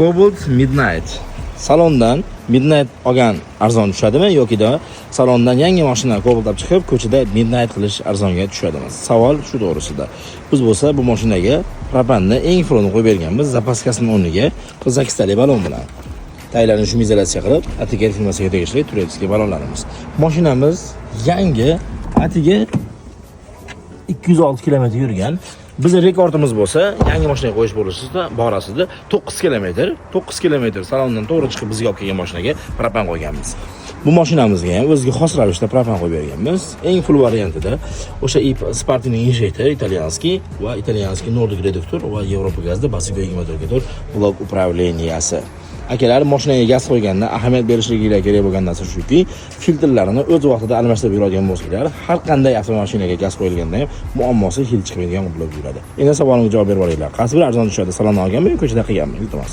Cobalt Midnight. Salondan Midnight olgan arzon tushadimi yokida salondan yangi mashina Cobalt olib chiqib, ko'chada Midnight qilish arzonga tushadimi? Savol shu to'g'risida. Biz bo'lsa bu mashinaga propanni eng fullini qo'yib berganmiz, запаска sini o'rniga 48 talik balon bilan. Taylarni шумоизоляция qilib, Atiger firmasiga tegishli турецкий balonlarimiz. Mashinamiz yangi, atigi 206 kilometr yurgan. Bizni rekordimiz bo'lsa, yangi mashinaga qo'yish borasida 9 kilometr, 9 kilometr salondan to'g'ri chiqib bizga olib kelgan mashinaga propan qo'yganmiz. Bu mashinamizga ham o'ziga xos ravishda propan qo'yib berganmiz. Eng full variantida o'sha Spartining инжектор итальянский va итальянский Nordic reduktor va Yevropa gazda Basico 24 blok управления si. Akalar, mashinaga gaz qo'yganda ahamiyat berishligiga kerak bo'lgan narsa shuki, filtrlarini o'z vaqtida almashtirib yuradigan bo'lsanglar, har qanday avtomashinaga gaz qo'yilganda ham muammosi hid chiqmaydigan bo'lib yuradi. Endi savolimga javob berib olinglar. Qaysi biri arzon tushadi, salondan olganmi yo ko'chada qilganmi? Iltimos.